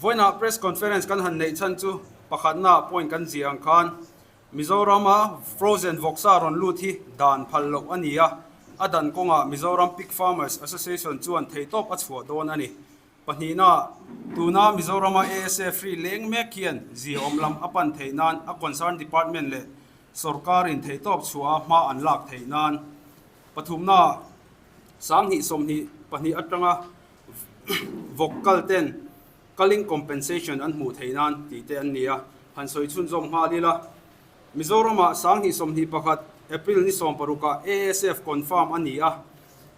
Vawiinah press conference kan han neih chhan chu pakhatna point kan ziah ang khan Mizorama frozen vawksa rawn lut hi dan phal loh a ni a, a dan kawngah Mizoram Pig Farmers Association chuan theihtawp a chhuah dawn a ni. Pahnihna, tuna Mizorama ASA free leng mek hian ziaawm lam a pan theih nan a concern department leh sorkarin theihtawp chhuaha hma an lak theih nan. Pathumna, 2022 atanga vawk kal ten culling compensation an hmuh theih nan tih te an ni a, han sawi chhunzawm nghal ila. Mizoramah 2021 April ni sawmparukah ASF confirm a ni a,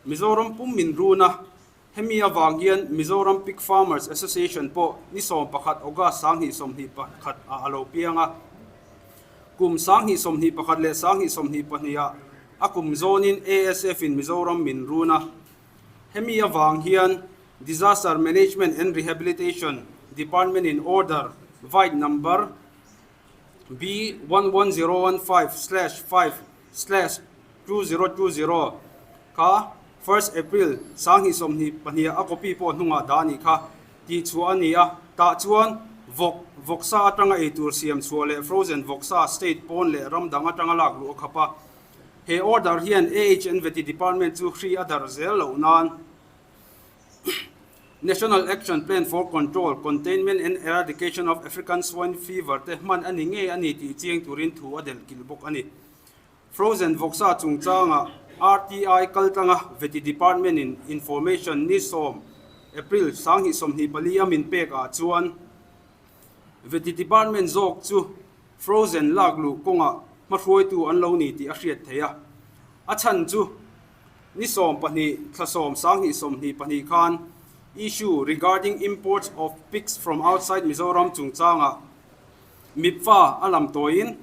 Mizoram pum min run a, Hemi avang hian Mizoram Pig Farmers Association pawh ni 11 August 2021 ah a lo piang a. Kum 2021 leh 2022 ah a kum zawnin ASF in Mizoram min run a. Hemi avang hian Disaster Management and Rehabilitation Department in Order Vide Number B11015/5/2020 kha First April 2022 a copy pawh hnungah dah a nih kha tih chhuah a ni a, tah chuan vawk, vawksa atanga eitur siam chhuah leh frozen vawksa state pawn leh ram dang atanga lak luh a khap a. He order hian AHN Vety Department chu hri a darh zel loh nan National Action Plan for Control, Containment and Eradication of African Swine Fever te hman a ni ngei a ni tih chiang turin thu a delh kilh bawk a ni. Frozen vawksa chungchanga RTI kaltlanga Vety Department in Information ni 10 April 2024 a min pek ah chuan Vety Department zawk chu Frozen lak luh kawngah hmahruaitu an lo ni tih a hriat theih a. A chhan chu ni 12 thla 10 2022 khan issue regarding imports of pigs from outside Mizoram chungchangah MIPFA a lam tawiin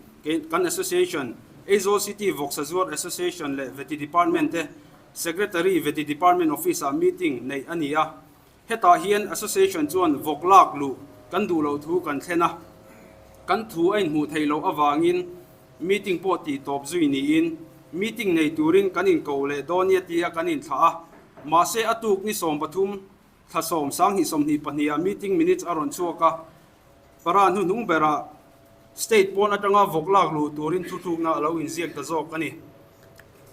kan association Aizawl City Vawksa Zuar Association leh Vety Department te Secretary Vety Department Office ah meeting neih a ni a. Hetah hian association chuan vawk lak luh kan duh loh thu kan thlen a, kan thu a inhmuh theih loh avangin meeting pawh tih tawp zui niin meeting nei turin kan inko leh dawn nia tia kan inthlah a, mahse a tuk ni 13 thla 10 2022 ah meeting minutes a rawn chhuak a, para hnuhnung berah state pawn atanga vawk lak luh turin thuthlukna a lo inziak ta zawk a ni.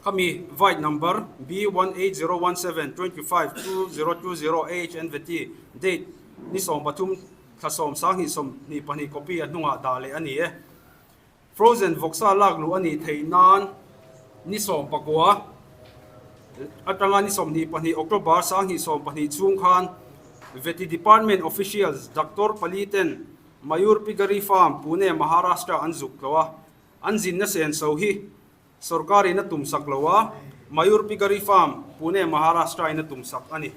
Khami vide number B18017 25 2020 AHNVT date ni 13 thla 10 2022 copy a hnungah dah leh a ni e. Frozen vawksa lak luh a nih theih nan ni 19 atanga ni 22 October 2022 chhung khan Vety Department officials Doctor pali ten Mayur Piggery Farm, Pune, Maharashtra an zuk tlo a, an zinna senso hi Sorkar in a tum sak lo a, Mayur Piggery Farm, Pune, Maharashtra in a tum sak a ni.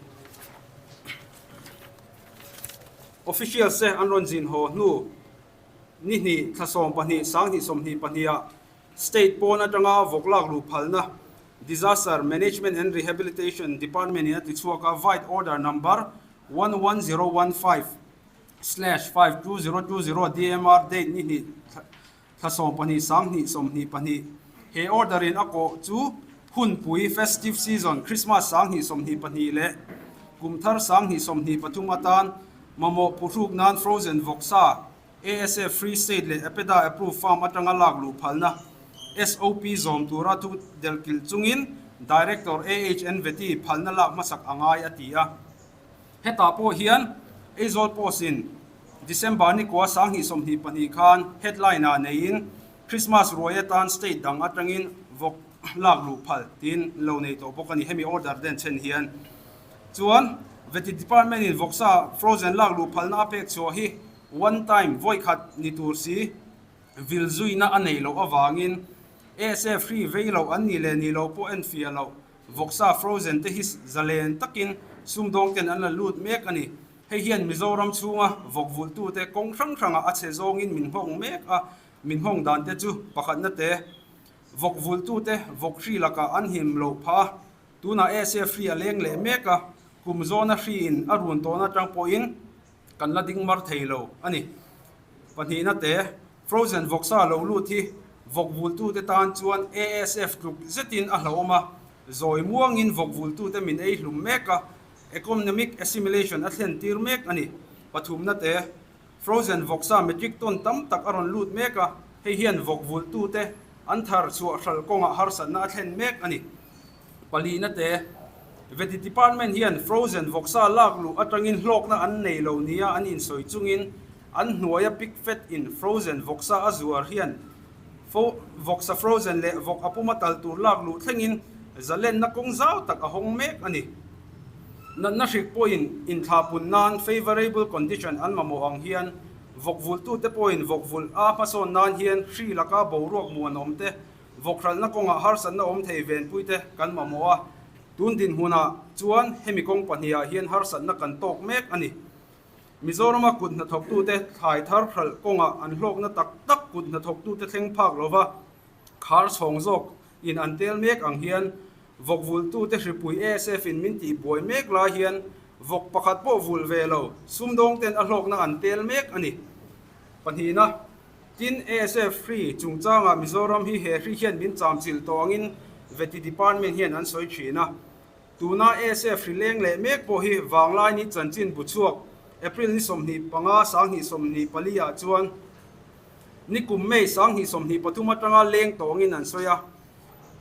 Officials te an rawn zin haw hnu ni hnih thla 12 2022 ah State pawn atanga vawk lak luh phalna Disaster Management and Rehabilitation Department in a ti chhuak a, Vide Order Number 11015/5 2020 DMR date ni hnih thla 12 2022. He order in a kawh chu hunpui, festive season, Christmas 2022 leh kum thar 2023 atan mamawh phuhruk nan frozen vawksa, ASF Free State leh APEDA approved farm atanga lak luh phalna SOP zawm tura thu delhkilh chungin Director AHN Vety phalna lak hmasak a ngai a ti a. Hetah pawh hian Aizawl Post in December ni kua 2022 khan headline ah neiin Christmas ruai atan state dang atangin vawk lak luh phal tiin lo nei tawh bawk a ni. Hemi order den chen hian chuan Vety Department in vawksa frozen lak luh phalna a pek chhuah hi one time vawi khat ni tur si vil zuina a nei loh avangin ASF hri vei loh an nih leh nih loh pawh enfiah loh vawksa frozen te hi zalen takin sumdawng ten an la lut mek a ni. Hei hian Mizoram chhunga vawk vulhtute kawng hrang hrangah a chhe zawngin min nghawng mek a, min nghawng dan te chu pakhatna te vawk vulhtute vawk hri lakah an him loh phah a, tunah ASF hri a leng leh mek a, kum zawna hri in a run tawhna atang pawhin kan la ding mar thei lo a ni. Pahnihna te frozen vawksa lo lut hi vawk vulhtute tan chuan ASF tluk zetin a hlauhawm a, zawi muangin vawk vulhtute min ei hlum mek a, economic assimilation a thlen tir mek a ni. Pathumna te, Frozen vawksa metric ton tam tak a rawn lut mek a, hei hian vawk vulhtute an thar chhuah hral kawngah harsatna a thlen mek a ni. Palihna te, Veti Department hian frozen vawksa lak luh atangin hlawkna an nei lo nia an insawi chungin an hnuaia pig fat in frozen vawksa a zuar hian vawksa frozen leh vawk a puma tal tur lak luh thlengin zalenna kawng zau tak a hawng mek a ni. Natna hrik pawhin inthlahpun nan favourable condition an mamawh ang hian vawk vulhtute pawhin vawk vulh a hmasawn nan hian hri laka boruak muanawm te Vawkhralhna kawngah harsatna awm thei venpuite kan mamawh a, tun dinhmunah chuan hemi kawng pahnihah hian harsatna kan tawk mek a ni. Mizorama kut hnathawktute thlai thar hralh kawngah an hlawkna tak tak kut hnathawktute thleng phak lova khar chhawng zawk in an tel mek ang hian vawk vulhtute hripui ASF in min tih buai mek lai hian vawk pakhat pawh vulh ve lo sumdawngten a hlawkna an tel mek a ni. Pahnihna. Tin, ASF hri chungchangah Mizoram hi he hri hian min chamchilh tawh angin Veti Department hian an sawi thin a. Tuna ASF hri leng leh mek pawh hi Vanglaini chanchin bu chhuak April ni 25, 2024 ah chuan nikum May 2023 atanga leng tawh angin an sawi a.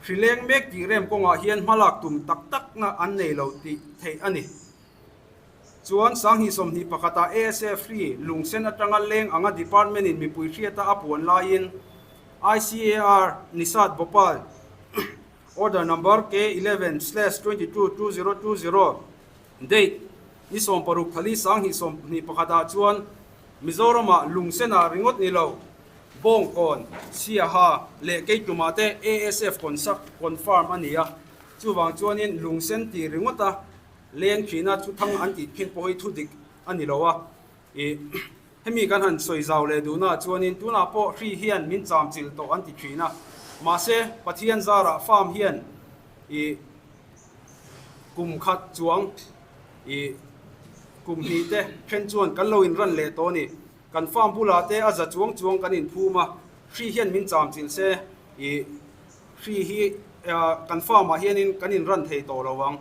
Hri leng mek tih rem kawngah hian hmalak tum tak takna an nei lo tih theih a ni. Chuan 2021 ah ASF hri lungsen atanga leng anga department in mipui hriata a puan laiin ICAR Nisat Bhopal Order Number K 11/22 2020 date ni 16 thali 2021 ah chuan Mizoram ah lungsen ah ringawt ni lo Bawngkawn, Siaha leh Keitumah te ASF confirm a ni a, chuvang chuanin lungsen tih ringawt a Leng thina thu thang an tih phin pawh hi thu dik a ni lo a, ih hemi kan han sawi zau leh duhna ah chuanin tunah pawh hri hian min cham chilh tawh an ti thin a, mahse Pathian zarah farm hian ih kum khat chuang ih kum hnih te then chuan kan lo inran leh tawh a ni. Kan farm bulah te a za chuang chuang kan inphum a, hri hian min cham chilh se ih Hri hi kan farm ah hianin kan inran thei tawh lo ang.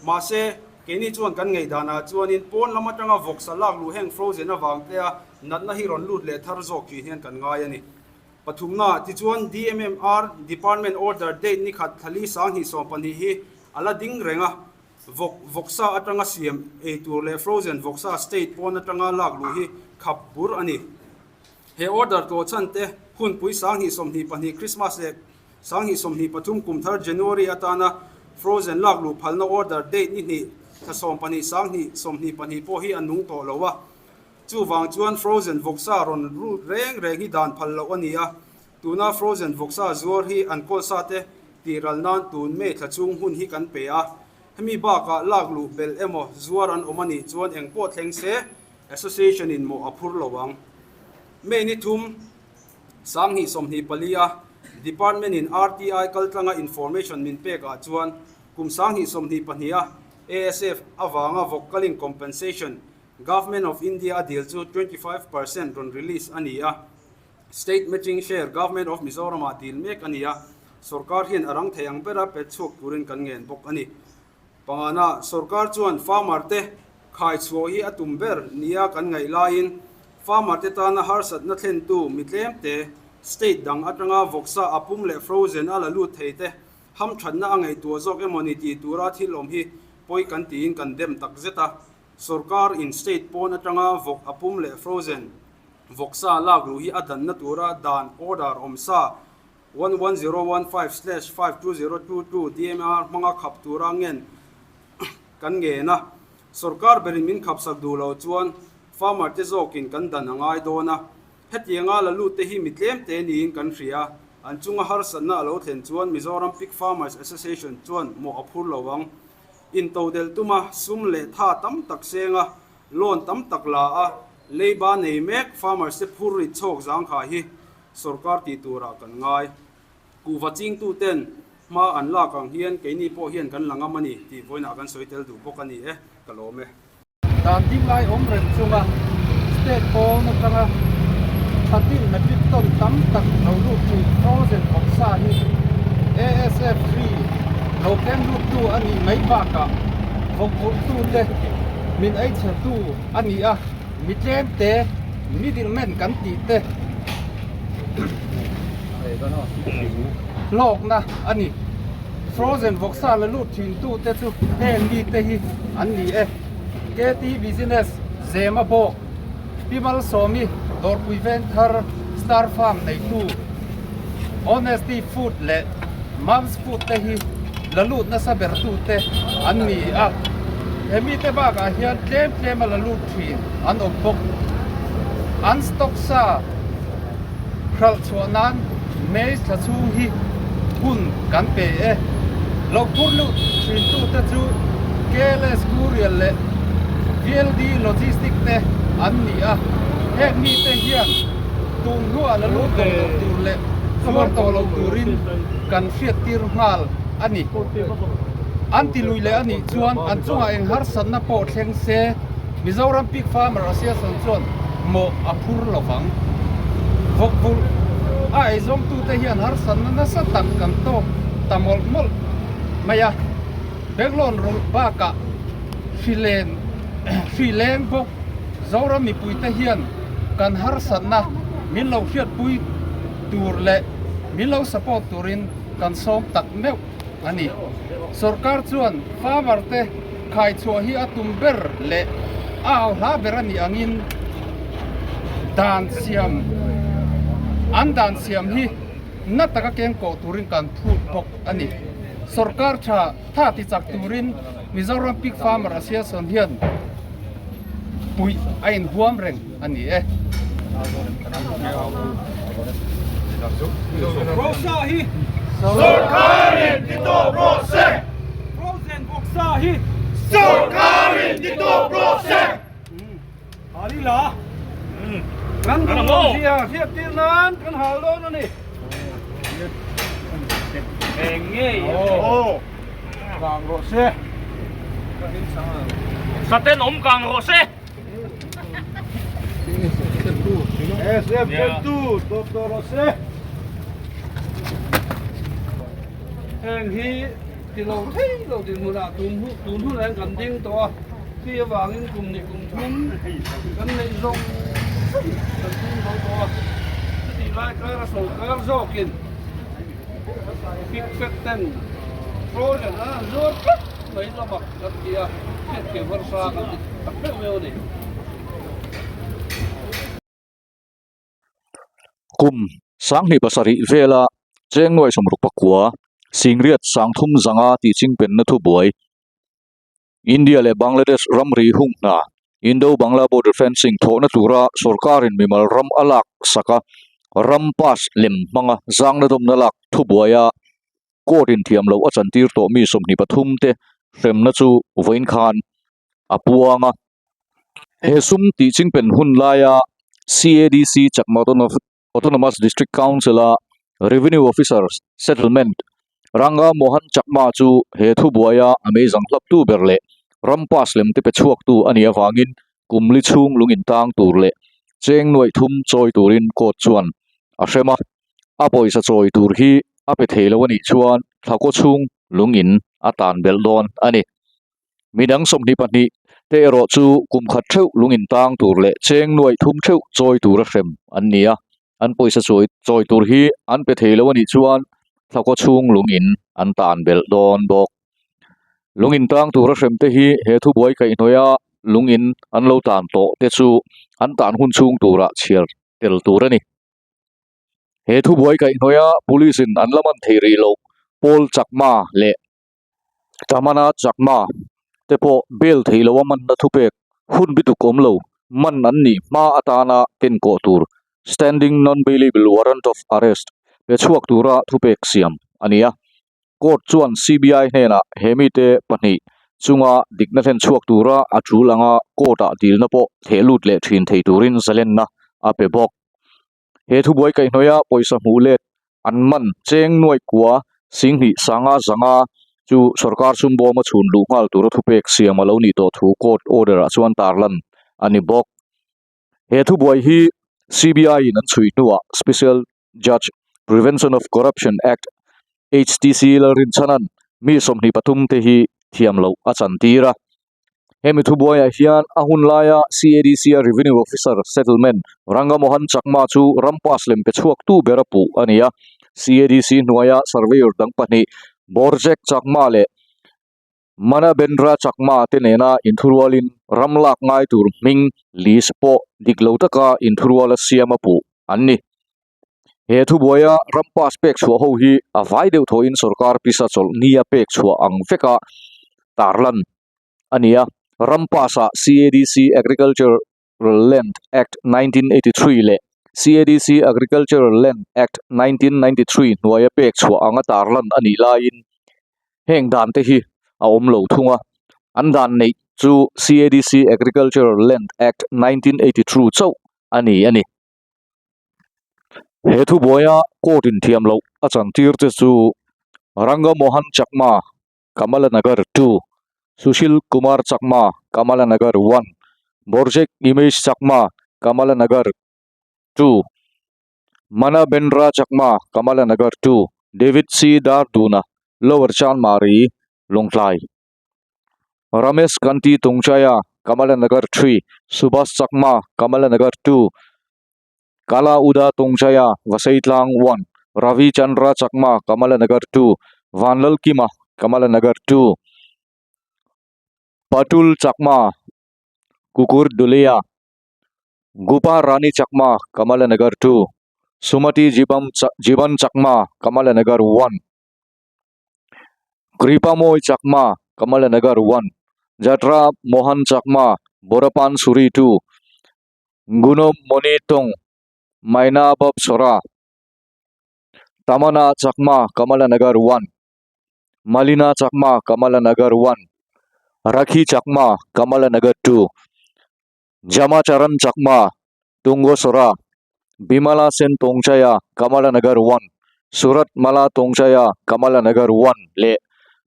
Mahse, keini chuan kan ngaihdanah chuanin pawn lam atanga vawksa lak luh heng frozen avang te a natna hi rawn lut leh thar zawk tih hian kan ngai a ni. Pathumna, tichuan DMMR Department Order date ni khat thlali 2020 hi a la ding reng a, vawk vawksa atanga siam ei tur leh frozen vawksa state pawn atanga lak luh hi khap bur a ni. He order tlawh chhan te hunpui 2022 Christmas leh 2023 kum thar January atana frozen lak luh phalna order date ni hnih thla 12 2022 pawh hi a nung tawh lo a. Chuvang chuan frozen vawksa rawn lut reng reng hi dan phal loh a ni a, tuna frozen vawksa zuar hi an kawlsa te tih ral nan tun May thla chhung hun hi kan pe a. Hemi bakah lak luh belh emaw zuar an awm a nih chuan engpawh thleng se Association in mawh a phur lo ang. May ni thum, 2024 a Department in RTI kaltlanga information min pek ah chuan kum 2022 a ASF avanga vawk kalin compensation Government of India a dil chu 25% rawn release a ni a, State matching share Government of Mizoram ah dil mek a ni a, sorkar hian a rang thei ang bera pet chhuak turin kan ngen bawk a ni. Pangana, sorkar chuan farmer te khai chhuah hi a tum ber nia kan ngaih laiin farmer te tana harsatna thlentu mi tlem te, state dang atanga vawksa a pum leh frozen a la lut thei te hamthatna a ngaihtuah zawk emaw ni tih tura thil awm hi pawi kan tiin kan dem tak zet a. Sorkar in state pawn atanga vawk a pum leh frozen vawksa lak luh hi a danna tura dan order awm sa 11015/52022 DMR hmanga khap tura ngen kan ngen a, sorkar berin min khapsak duh loh chuan farmer te zawkin kan dan a ngai dawn a, hetianga la lut te hi mi tlem te niin kan hria, an chunga harsatna a lo thlen chuan Mizoram Pig Farmers Association chuan mawh a phur lo ang. Intodelh tuma sum leh tha tam tak senga loan tam tak la a, leiba nei mek farmers te phur rit chhawk zangkhai hi Sorkar tih turah kan ngai. Kuhva chingtuten hma an lak ang hian keini pawh hian kan la ngam a ni tih vawiinah kan sawi tel duh bawk a ni e, ka lawm e. Dan ding lai awm reng chunga state pawn atanga thatin metric ton tam tak lo lut thin frozen vawksa hi ASF hri lo keng luttu a nih mai bakah vawk vulhtute min ei chhetu a ni a. Mi tlem te, middle man kan tih te hlawkna a ni. Frozen vawksa la lut thin tu te chu heng mi te hi an ni e. KT Business Zema bawk Pi Malsawmi Dawrpui Vengthar Star Farm neitu Honesty Food leh Mom's Food te hi la lut nasa ber tute an ni a, he mite bakah hian tlem tlem a la lut thin an awm bawk. An stock sa hralh chhuah nan maize thla chhung hi hun kan pe e. Lo phur lut thin tute chu KLS Courier leh VLD Logistic te an ni a, heng mite hian tun hnuah la lut tawh loh tur leh zuar tawh loh turin kan hriattir nghal a ni. An ti lui leh a nih chuan an chungah eng harsatna pawh thleng se Mizoram Pig Farmer Association chuan mawh a phur lo vang. Vawkvulh a eizawngtute hian harsatna nasa tak kan tawk ta mawlh mawlh mai a, Bank loan rulh bakah hri len hri leng bawk Zoram mipuite hian kan harsatna min lo hriatpui tur leh min lo support turin kan sawm tak meuh a ni. Sorkar chuan farmer te khai chhuah hi a tum ber leh a au hla ber a nih angin dan siam an dan siam hi na taka keng kawh turin kan phut bawk a ni. Sorkar tha tha ti chak turin Mizoram Pig Farmer Association hian puih a inhuam reng a ni e. Rosa hi Sorkarin ti tawp rawh se! Frozen vawksa hi Sorkarin ti tawp rawh se! Hal ila kan duh lo zia hriat tir nan kan hal dawn a ni. Eng ngei aw kang rawh se. Saten awm kang rawh se. Heng hi ti lo thei lo dinhmunah tun tun hunah hian kan ding tawh a, chi avangin kum hnih kum thum kan neih zawng zawng kan ding zo tawh a, chutih lai kara sawrkar zawkin pick ten frozen an han zuar tlat mai chu a mak kan ti a, hriatthiam harsa kan ti tak meuh meuh a ni. Kum 2007 vela cheng nuai 64 Singriat Sangthum zanga tih chingpenna thubuai India leh Bangladesh ramri hung hna Indo-Bangla border fencing thawhna tura sorkarin mimal ram a lak sak a, ram pass lem hmanga zangna dawmna lak thubuaia court in thiam loh a chantir tawh mi 23 te hremna chu vawiin khan a puang a. He sum tih chingpen hun laia CADC Chakma Autonomous District Council-a Revenue Officer, Settlement, Ranga Mohan Chakma chu he thubuaia a meizang hlaptu ber leh ram pass lem te pe chhuaktu a nih avangin kum li chhung lung intang tur leh cheng nuaih thum chawi turin court chuan a hrem a. A pawisa chawi tur hi a pe thei lo a nih chuan thlakaw chhung lung in a tan belh dawn a ni. Midang 22 te erawh chu kum khat theuh lung in tang tur leh cheng nuaih thum theuh chawi tura hrem an ni a, an pawisa chawi chawi tur hi an pe thei lo a nih chuan thlakaw chhung lung in an tan belh dawn bawk. Lung in tang tura hrem te hi he thubuai kaihhnawih a lung in an lo tan tawh te chu an tan hun chhung turah chhiar tel tur a ni. He thubuai kaihhnawih a police in an la man thei rih loh Paul Chakma leh Tamana Chakma te pawh bail theih loh a manna thupek hun bi tuk awm lo man an nih hma atana kenkawh tur Standing Non-Bailable Warrant of Arrest pe chhuak tura thupek siam a ni a. Court chuan CBI hnenah he mite pahnih chunga dikna thlen chhuak tura a tul anga court-ah dilna pawh theh lut leh thin thei turin zalenna a pe bawk. He thubuai kaihhnawih a pawisa hmuh let an man cheng nuaih kua 20 500 chu sorkar sumbawm a chhun luh nghal tura thupek siam a lo nih tawh thu court order ah chuan tarlan a ni bawk. He thubuai hi CBI in an chhui hnuah Special Judge Prevention of Corruption Act HTC Lalrinchhanan mi 23 te hi thiam loh a chantir a. Hemi thubuaiah hian a hun laia CADC-a Revenue Officer, Settlement, Ranga Mohan Chakma chu ram pass lem pe chhuaktu ber a puh a ni a. CADC hnuaia Surveyor dang pahnih Borjek Chakma leh Manabendra Chakma te nena inthurualin ram lak ngai tur hming list pawh dik lo taka inthuruala siam a puh an ni. He thubuaia ram pass pek chhuah ho hi a vai deuh thawhin sorkar pisa chawlh nia pek chhuah ang veka tarlan a ni a. Ram pass ah CADC Agricultural Land Act 1983 leh CADC Agricultural Land Act 1993 hnuaia pek chhuah anga tarlan a nih laiin heng dan te hi a awm lo thung a. An dan neih chu CADC Agricultural Land Act 1982 chauh a ni a ni. He thubuaia court in thiam loh a chantir te chu Ranga Mohan Chakma, Kamalanagar 2, Sushil Kumar Chakma, Kamalanagar 1, Borjek Image Chakma, Kamalanagar 2, Manabendra Chakma, Kamalanagar 2, David C Darduna, Lower Chanmari, Lawngtlai. Ramesh Kanti Tungchaya, Kamalanagar 3, Subhash Chakma, Kamalanagar 2, Kala Uda Tungchaya, Vaseitlang 1, Ravi Chandra Chakma, Kamalanagar 2, Vanlal Kima, Kamalanagar 2, Patul Chakma, Kukur Dulia, Gupa Rani Chakma, Kamalanagar 2, Sumati Jiban Chakma, Kamalanagar 1, Kripamoy Chakma, Kamalanagar 1, Jatra Mohan Chakma, Borapan Suri 2, Gunom Moni Tong, Maina Bab Sora, Tamana Chakma, Kamalanagar 1, Malina Chakma, Kamalanagar 1, Rakhi Chakma, Kamalanagar 2, Jamacharan Chakma, Tungosora, Bimala Sen Tongchaya, Kamalanagar 1, Surat Mala Tongchaya, Kamalanagar 1 leh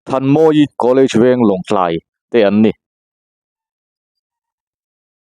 Thanmawi College Veng Lawngtlai te an ni.